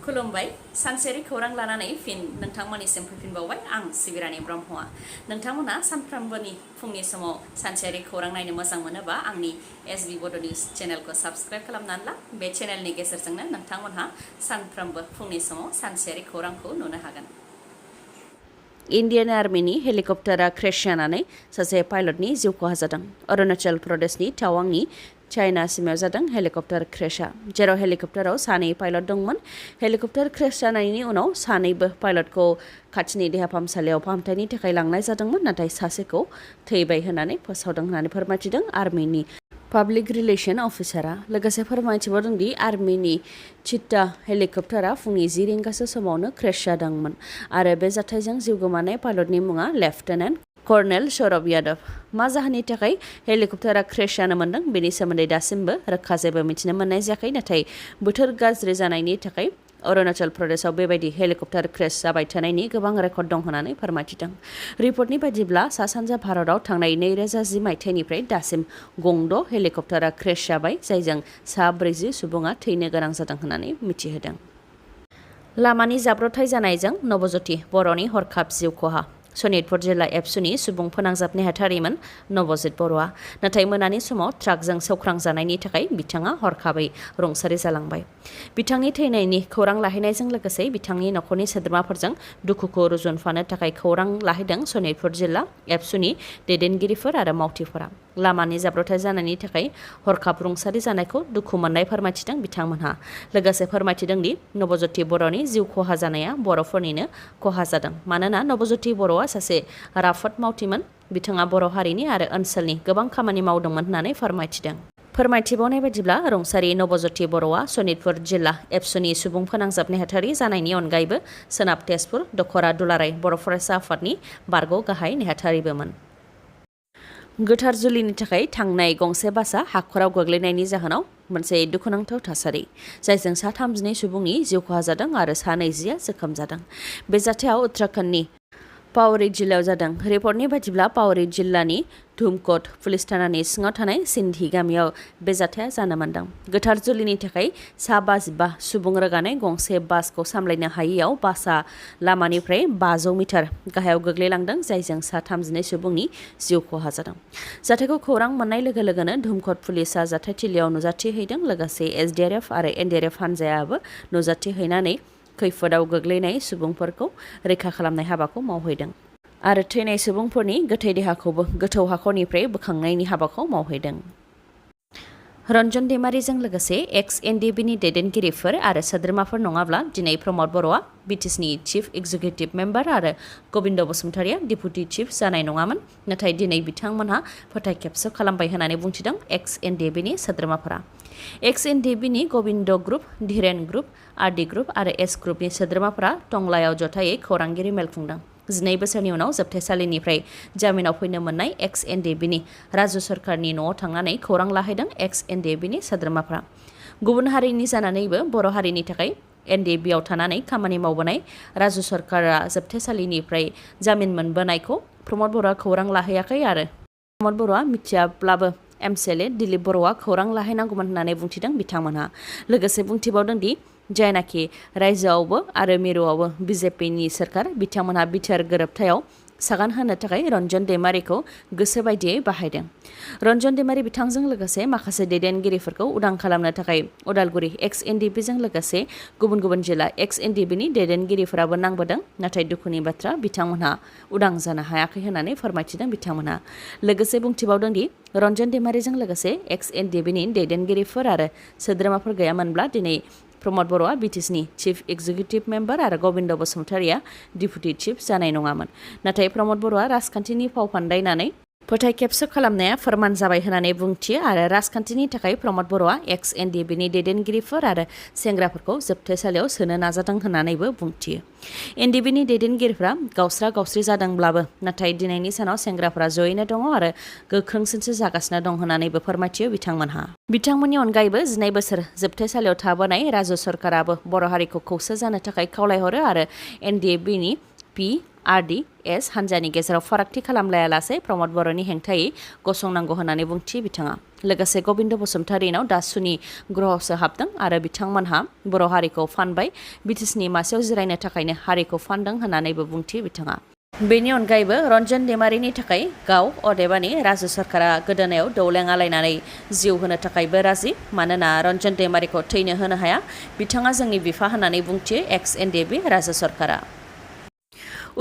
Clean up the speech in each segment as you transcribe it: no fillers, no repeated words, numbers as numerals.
खुलुमबाय सानसेयारि खौरां लानानै फिन नोंथांमोननिसिम फैफिनबावबाय आं सिबिरानि ब्रह्मआ नोंथांमोना सानफ्रोमबोनि फुंनि समाव सानसेयारि खौरां नायनो मोजां मोनोबा आंनि एसबी बड निउज चेनेलखौ साबस्क्राइब खालामनानै ला बे चेनेलनि गेजेरजोंनो नोंथांमोनहा सानफ्रोमबो फुंनि समाव सानसेयारि खौरांखौ नुनो हागोन। इन्डियान आर्मिनि हेलिकप्टारा क्रेश जानानै सासे पाइलटनि जिउ खहा जादों। अरुणाचल प्रदेशनि टावांनि चाइना सिमायाव जादों हेलिकप्टार क्रेशआ, जेराव हेलिकप्टाराव सानै पाइलट दंमोन। हेलिकप्टार क्रेश जानायनि उनाव सानैबो पाइलटखौ खाथिनि देहा फाहामसालियाव फाहामथायनि थाखाय लांनाय जादोंमोन, नाथाय सासेखौ थैबाय होननानै फोसावदों होननानै फोरमायथिदों आर्मिनि पाब्लिक रिलेशन अफिसारा। लोगोसे फोरमायथिबावदों दि आर्मिनि चित्ता हेलिकप्टारा फुंनि 10 रिंगासो समावनो क्रेश जादोंमोन आरो बे जाथायजों जिउ गोमानाय पाइलटनि मुङा लेफ्टिनेन्ट कर्नेल सौरभ यादव। मा जाहोननि थाखाय हेलिकप्टारा क्रेश जानो मोन्दों बेनि सोमोन्दै दासिमबो रोखा जेबो मिथिनो मोननाय जायाखै, नाथाय बोथोर गाज्रि जानायनि थाखाय अरुणाचल प्रदेशआव बेबायदि हेलिकप्टार क्रेश जाबाय थानायनि गोबां रेकर्ड दं होननानै फोरमायथिदों। रिपर्टनि बायदिब्ला सा सानजा भारतआव थांनाय 2010 मायथाइनिफ्राय दासिम गंद' हेलिकप्टारा क्रेश जाबाय, जायजों सा 40 सुबुङा थैनो गोनां जादों होननानै मिथिहोदों। लामानि जाब्रबथाय जानायजों नवज्योति बर'नि हरखाब जिउ खहा। सनितपुर जिल्ला एबसुनि सुबुं फोनांजाब नेहाथारिमोन नवजित बर'आ, नाथाय मोनानि समाव ट्राकजों सौख्रांजानायनि थाखाय बिथाङा हरखाबै रुंसारि जालांबाय। बिथांनि थैनायनि खौरां लाहैनायजों लोगोसे बिथांनि नखरनि सोद्रोमाफोरजों दुखुखौ रुजुनफानो थाखाय खौरां लाहैदों सनितपुर जिल्ला एबसुनि दैदेनगिरिफोर आरो मावथिफोरा। लामानि जाब्रबथाय जानायनि थाखाय हरखाब रुंसारि जानायखौ दुखु मोननाय फोरमायथिदों बिथांमोनहा। लोगोसे फोरमायथिदों दि नवज्योति बर'नि जिउ खहा जानाया बर'फोरनिनो खहा जादों, मानोना नवज्योति बर'आ सासे राफोद मावथिमोन। बिथाङा बर' हारिनि आरो ओनसोलनि गोबां खामानि मावदोंमोन होननानै फोरमायथिदों। फोरमायथिबावनाय बायदिब्ला रुंसारि नवज्योति बर'आ सनितपुर जिल्ला एबसुनि सुबुं फोनांजाब नेहाथारि जानायनि अनगायैबो सोनाब तेजपुर दखरा दुलाराय बर' फरायसा आफादनि बारग' गाहाय नेहाथारिबोमोन। गोथार जुलिनि थाखाय थांनाय गंसे बासआ हाखराव गोग्लैनायनि जाहोनाव मोनसे दुखुनांथाव थासारि, जायजों सा 32 सुबुंनि जिउ खहा जादों आरो सा 20 जोखोम जादों। बे जाथायाव उत्तराखन्डनि पावरी जिल्लायाव जादों। रिपर्टनि बायदिब्ला पावरी जिल्लानि धुमकोट पुलिस थानानि सिङाव थानाय सिन्धी गामियाव बे जाथाया जानो मोन्दों। गोथार जुलिनि थाखाय सा 55 सुबुं रोगानाय गंसे बासखौ सामलायनो हायैयाव बासआ लामानिफ्राय 500 मिटार गाहायाव गोग्लैलांदों, जायजों सा 32 सुबुंनि जिउ खहा जादों। जाथायखौ खौरां मोननाय लोगो लोगोनो धुमकोट पुलिसआ जाथायथिलियाव नुजाथिहैदों। लोगोसे एसडिआरएफ आरो एनडिआरएफ हान्जायाबो नुजाथिहैनानै खैफोदाव गोग्लैनाय सुबुंफोरखौ रैखा खालामनाय हाबाखौ मावहैदों आरो थैनाय सुबुंफोरनि गोथै देहाखौबो गोथौ हाखरनिफ्राय बोखांनायनि हाबाखौ मावहैदों। रन्जन दैमारिजों लोगोसे एक्स एनडिबिनि दैदेनगिरिफोर आरो सोद्रोमाफोर नङाब्ला दिनै प्रमद बर'आ बिटिसिनि चिफ एक्जिकिउटिभ मेम्बार आरो गबिन्द बसुमतारिया डिपुटि चिफ जानाय नङामोन, नाथाय दिनै बिथांमोनहा फोथायखेबस' खालामबाय होननानै बुंथिदों एक्स एनडिबिनि सोद्रोमाफोरा। एक्स एनडिबिनि Gobinda group, Dhiren group, RD group आरो एस ग्रुपनि सोद्रोमाफोरा टंलायाव जथायै खौरांगिरि मेल खुंदों। 12 बोसोरनि उनाव जोबथेसालिनिफ्राय जामिनाव फैनो मोननाय एक्स एनडिबिनि राजु सरकारनि न'आव थांनानै खौरां लाहैदों एक्स एनडिबिनि सोद्रोमाफ्रा। गुबुन हारिनि जानानैबो बर' हारिनि थाखाय एनडिबिआव थानानै खामानि मावबोनाय राजु सरकारा जोबथेसालिनिफ्राय जामिन मोनबोनायखौ प्रमद बर'आ खौरां लाहैयाखै आरो प्रमद बर'आ मिथियाब्लाबो एमसिएलए दिलीप बर'आ खौरां लाहैनांगौमोन होननानै बुंथिदों बिथांमोनहा। लोगोसे बुंथिबावदों दि जायनाखि रायजोआवबो आरो मिरुआवबो बिजेपिनि सोरखार, बिथांमोनहा बिटिआर गोरोबथायाव सागान होनो थाखाय रन्जन दैमारिखौ गोसो बायदियै बाहायदों। रन्जन दैमारि बिथांजों लोगोसे माखासे दैदेनगिरिफोरखौ उदां खालामनो थाखाय उदालगुरि एक्स एनडिबिजों लोगोसे गुबुन गुबुन जिल्ला एक्स एनडिबिनि दैदेनगिरिफोराबो नांबोदों, नाथाय दुखुनि बाथ्रा बिथांमोनहा उदां जानो हायाखै होननानै फोरमायथिदों बिथांमोनहा। लोगोसे बुंथिबावदों दि रन्जन दैमारिजों लोगोसे एक्स एनडिबिनि दैदेनगिरिफोर आरो सोद्रोमाफोर गैयामोनब्ला दिनै प्रमद बर'आ बिटिसिनि चिफ एक्जिकिउटिभ मेम्बार आरो गबिन्द बसुमतारिया डिपुटि चिफ जानाय नङामोन। नाथाय प्रमद बर'आ राजखान्थिनि फाव फान्दायनानै फोथायखेबस' खालामनाया फोरमान जाबाय होननानै बुंथियो आरो राजखान्थिनि थाखाय प्रमद बर'आ एक्स एनडिबिनि दैदेनगिरिफोर आरो सेंग्राफोरखौ जोबथेसालियाव सोनो नाजादों होननानैबो बुंथियो। एनडिबिनि दैदेनगिरिफ्रा गावस्रा गावस्रि जादोंब्लाबो नाथाय दिनैनि सानाव सेंग्राफोरा जयैनो दङ आरो गोख्रोंसिनसो जागासिनो दं होननानैबो फोरमायथियो बिथांमोनहा। बिथांमोननि अनगायैबो 12 बोसोर जोबथेसालियाव थाबोनाय राजु सरकाराबो बर' हारिखौ खौसे जानो थाखाय खावलायहरो आरो एनडिबिनि PRDS हानजानि गेजेराव फारागथि खालामलायालासे प्रमद बर'नि हेंथायै गसंनांगौ होननानै बुंथि बिथाङा लोगोसे गबिन्द बसुमतारीनाव दासुनि ग्रहसो हाबदों आरो बिथांमोनहा बर' हारिखौ फानबाय बिटिसिनि मासियाव जिरायनो थाखायनो हारिखौ फानदों होननानैबो बुंथि बिथाङा बेनि अनगायैबो रन्जन दैमारिनि थाखाय गाव अदेबानि राजु सरकारा गोदोनायाव दौलें आलायनानै जिउ होनो थाखायबो राजि मानोना रन्जन दैमारिखौ थैनो होनो हाया बिथाङा जोंनि बिफा होननानै बुंथियो एक्स एनडिएफबि राजु सरकारा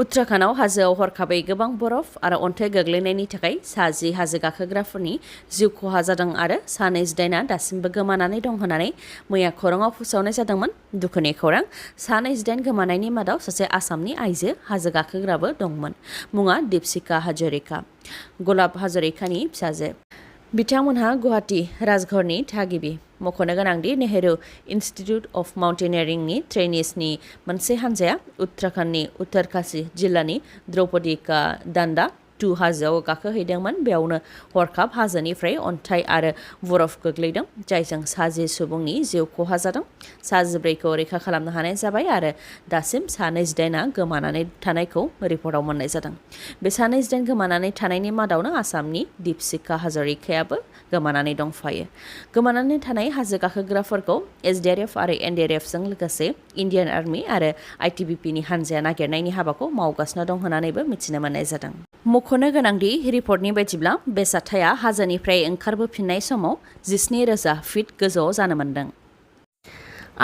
उत्तराखन्डआव हाजोआव हरखाबै गोबां बरफ आरो अन्थाइ गोग्लैनायनि थाखाय सा10 हाजो गाखोग्राफोरनि जिउ खहा जादों आरो सा28 दासिमबो गोमानानै दं होननानै मैया खौराङाव फोसावनाय जादोंमोन दुखुनि खौरां सा28 गोमानायनि मादाव सासे आसामनि आइजो हाजो गाखोग्राबो दंमोन मुङा दीपशिखा हाजरिका गलाब हाजरिकानि फिसाजो बिथांमोनहा गुवाहाटी राजघरनि थागिबि मख'नो गोनांदि नेहरू इन्स्टिट्युट अफ माउन्टेनियारिंनि ट्रेनिसनि मोनसे हान्जाया उत्तराखन्डनि उत्तरकाशी जिल्लानि द्रौपदीका दान्दा 2 हाजोआव गाखोहैदोंमोन बेयावनो हरखाब हाजोनिफ्राय अन्थाइ आरो बरफ गोग्लैदों जायजों सा10 सुबुंनि जिउ खहा जादों सा14खौ रैखा खालामनो हानाय जाबाय आरो दासिम सा28 गोमानानै थानायखौ रिपर्टआव मोननाय जादों बे सा28 गोमानानै थानायनि मादावनो आसामनि दीपशिखा हाजरिकायाबो गोमानानै दंफायो गोमानानै थानाय हाजो गाखोग्राफोरखौ एसडिआरएफ आरो एनडिआरएफजों लोगोसे इन्डियान आर्मि आरो आइटिबिपिनि हान्जाया नागिरनायनि हाबाखौ मावगासिनो दं होननानैबो मिथिनो मोननाय जादों मख'नो गोनांदि रिपर्टनि बायदिब्ला बे जाथाया हाजोनिफ्राय ओंखारबोफिननाय समाव 17,000 फिट गोजौआव जानो मोन्दों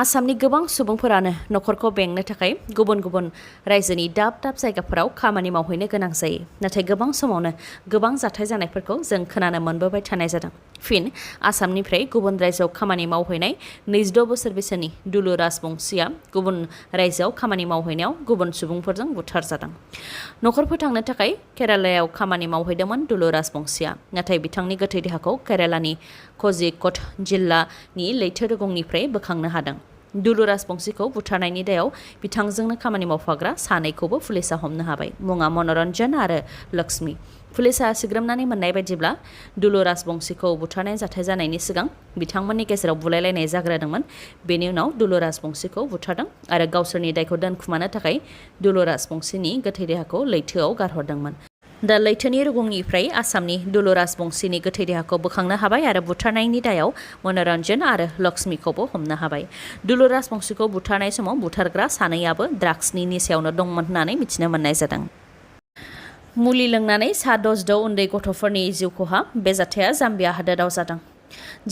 आसामनि गोबां सुबुंफोरानो नखरखौ बेंनो थाखाय गुबुन गुबुन रायजोनि दाब दाब जायगाफोराव खामानि मावहैनो गोनां जायो नाथाय गोबां समावनो गोबां जाथाय जानायफोरखौ जों खोनानो मोनबोबाय थानाय जादों फिन आसामनिफ्राय गुबुन रायजोआव खामानि मावहैनाय 26 बोसोर बैसोनि दुलु राजबंशीया गुबुन रायजोआव खामानि मावहैनायाव गुबुन सुबुंफोरजों बुथारजादों नखर फोथांनो थाखाय केरालायाव खामानि मावहैदोंमोन दुलु राजबंशीया नाथाय बिथांनि गोथै देहाखौ केरालानि कोझिकोड जिल्लानि लैथो रुगुंनिफ्राय बोखांनो हादों दुलु राजबंशीखौ बुथारनायनि दायाव बिथांजोंनो खामानि मावफाग्रा सानैखौबो पुलिसा हमनो हाबाय मुङा मनरन्जन आरो लक्ष्मी पुलिसा सिग्रोमनानै मोननाय बायदिब्ला दुलु राजबंशीखौ बुथारनाय जाथाय जानायनि सिगां बिथांमोननि गेजेराव बुलायलायनाय जाग्रोदोंमोन बेनि उनाव दुलु राजबंशीखौ बुथारदों आरो गावसोरनि दायखौ दोनखुमानो थाखाय दुलु राजबंशीनि गोथै देहाखौ लैथोआव गारहरदोंमोन दा लैथोनि रुगुंनिफ्राय आसामनि दुलु राजबंशीनि गोथै देहाखौ बोखांनो हाबाय आरो बुथारनायनि दायाव मनरन्जन आरो लक्ष्मीखौबो हमनो हाबाय दुलु राजबंशीखौ बुथारनाय समाव बुथारग्रा सानैयाबो ड्राग्सनि निसायावनो दंमोन होननानै मिथिनो मोननाय जादों मुलि लोंनानै सा10 उन्दै गथ'फोरनि जिउ खहा बे जाथाया जाम्बिया हादोराव जादों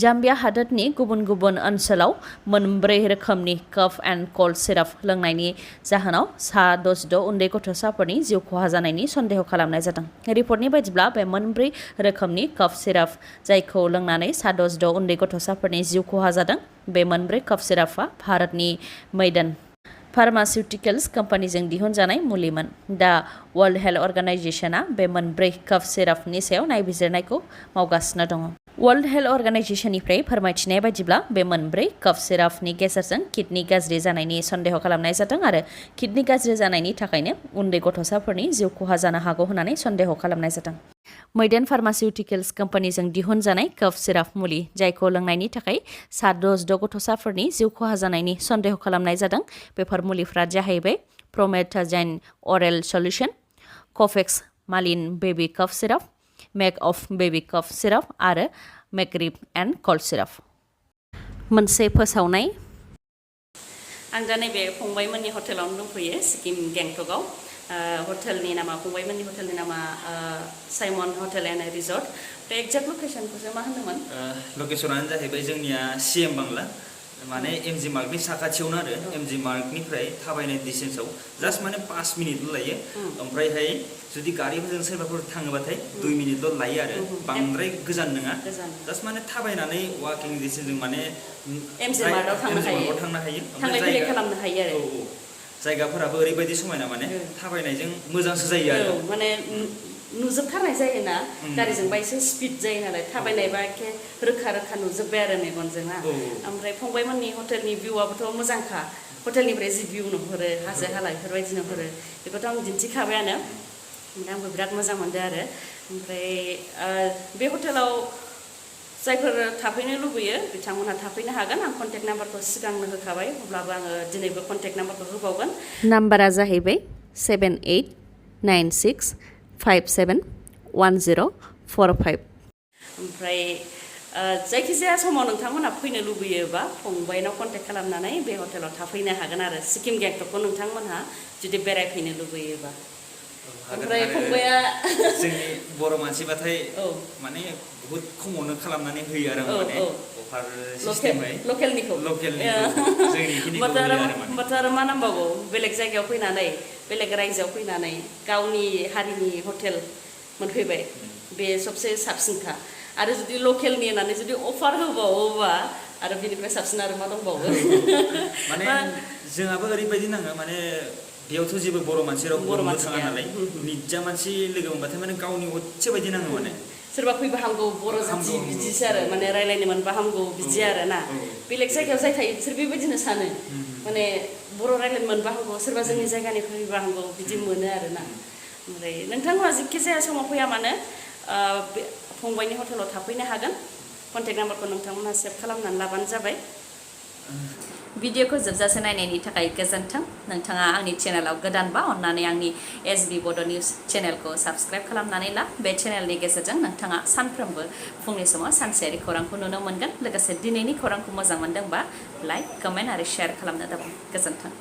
जाम्बिया हादोरनि गुबुन गुबुन ओनसोलाव मोनब्रै रोखोमनि कफ एन्ड कल्ड सिराप लोंनायनि जाहोनाव सा10 उन्दै गथ'साफोरनि जिउ खहा जानायनि सन्देह खालामनाय जादों रिपर्टनि बायदिब्ला बे मोनब्रै रोखोमनि कफ सिराप जायखौ लोंनानै सा10 उन्दै गथ'साफोरनि जिउ खहा जादों बे मोनब्रै कफ सिरापआ भारतनि मैदान फार्मासिउटिकेल्स कम्पानिजों दिहुनजानाय मुलिमोन दा वर्ल्ड हेल्थ अर्गानाइजेशना बे मोनब्रै कफ सिरापनि सायाव नायबिजिरनायखौ मावगासिनो दङ वर्ल्ड हेल्थ अर्गानाइजेशननिफ्राय फोरमायथिनाय बायदिब्ला बे मोनब्रै कफ सिरापनि गेजेरजों किडनि गाज्रि जानायनि सन्देह खालामनाय जादों आरो किडनि गाज्रि जानायनि थाखायनो उन्दै गथ'साफोरनि जिउ खहा जानो हागौ होननानै सन्देह खालामनाय जादों मैदान फार्मासिउटिकेल्स कम्पानिजों दिहुनजानाय कफ सिराप मुलि जायखौ लोंनायनि थाखाय सा10 गथ'साफोरनि जिउ खहा जानायनि सन्देह खालामनाय जादों बेफोर मुलिफ्रा जाहैबाय प्रमेथाजाइन अरेल सल्युशन कफेक्स मालिन baby cough syrup make of baby cough syrup आरो मेक्रिप एन्ड कल्ड सिराप मोनसे फोसावनाय आं दा नैबे फंबायमोननि हटेलावनो दंफैयो सिक्किम गेंटकआव हटेलनि नामा फंबायमोननि हटेलनि नामा साइमन हटेल एन्ड रिजर्ट बे एक्जेक्ट लकेसनखौसो मा होनदोंमोन लकेसनानो जाहैबाय जोंनिया सिएम बांला माने एमजि मार्कनि साखाथियावनो आरो एमजि मार्कनिफ्राय थाबायनाय डिस्टेन्सआव जास्ट माने 5 मिनिटल' लायो ओमफ्रायहाय जुदि गारिफोरजों सोरबाफोर थाङोबाथाय 2 मिनिटल' लायो आरो बांद्राय गोजान नङा जास्ट माने थाबायनानै वाकिं डिस्टेन्सजों माने एमजि मार्कआव थांनो हायो थांलाय फैलाय खालामनो हायो आरो जायगाफोराबो ओरैबायदि समायना माने थाबायनायजों मोजांसो जायो आरो माने नुजोबथारनाय जायोना गारिजोंबा एसे स्पिड जायो नालाय थाबायनायबा एखे रोखा रोखा नुजोब्बाय आरो मेगनजों ना ओमफ्राय फंबायमोननि हटेलनि भिउआबोथ' मोजांखा हटेलनिफ्राय जि भिउ नुहुरो हाजो हाला बेफोरबायदि नुहुरो बेखौथ' आं दिन्थिखाबायानो ओमफ्राय आंबो बिराद मोजां मोनदों आरो ओमफ्राय बे हटेलाव जायफोर थाफैनो लुबैयो बिथांमोनहा थाफैनो हागोन आं कन्टेक्ट नाम्बारखौ सिगांनो होखाबाय अब्लाबो आङो दिनैबो कन्टेक्ट नाम्बारखौ होबावगोन नाम्बारा जाहैबाय 7896571045 ओमफ्राय जायखिजाया समाव नोंथांमोनहा फैनो लुबैयोबा फंबायनाव कन्टेक्ट खालामनानै बे हटेलाव थाफैनो हागोन आरो सिक्किम गेंटकखौ नोंथांमोनहा जुदि बेरायफैनो लुबैयोबा ओमफ्राय फंबाया जोंनि बर' मानसिबाथाय माने बहुत खमावनो खालामनानै होयो आरो माने अफार सिस्टेमै लकेलनिखौ जोंनिखिनिखौ होयो आरो होमबाथ' आरो मा नांबावगौ बेलेग जायगायाव फैनानै बेलेग रायजोआव फैनानै गावनि हारिनि हटेल मोनफैबाय बे सबसे साबसिनखा आरो जुदि लकेलनि होननानै जुदि अफार होबावोबा आरो बेनिफ्राय साबसिन आरो मा दंबावो माने जोंहाबो ओरैबायदि नाङो माने बेयावथ' जेबो बर' मानसि रावबो बुंनो थाङा नालाय निजा मानसि लोगो मोनबाथाय माने गावनि असे बायदि नाङो माने सोरबा फैबा हामगौ बर' जाथि बिदिसो आरो माने रायलायनो मोनबा हामगौ बिदि आरो ना बेलेग जायगायाव जाय थायो बिसोर बेबायदिनो सानो माने बर' रायलायनो मोनबा हामगौ सोरबा जोंनि जायगानिफ्राय फैबा हामगौ बिदि मोनो आरो ना ओमफ्राय नोंथांमोना जेखि जाया समाव फैया मानो फंबायनि हटेलाव थाफैनो हागोन कन्टेक्ट नाम्बारखौ नोंथांमोनहा सेभ खालामनानै लाबानो जाबाय भिडिअखौ जोबजासे नायनायनि थाखाय गोजोन्थों नोंथाङा आंनि चेनेलाव गोदानबा अन्नानै आंनि SB बड' निउस चेनेलखौ साबस्क्राइब खालामनानै ला बे चेनेलनि गेजेरजों नोंथाङा सानफ्रोमबो फुंनि समाव सानसेयारि खौरांखौ नुनो मोनगोन लोगोसे दिनैनि खौरांखौ मोजां मोनदोंबा लाइक कमेन्ट आरो शेयार खालामनो दाबाव गोजोन्थों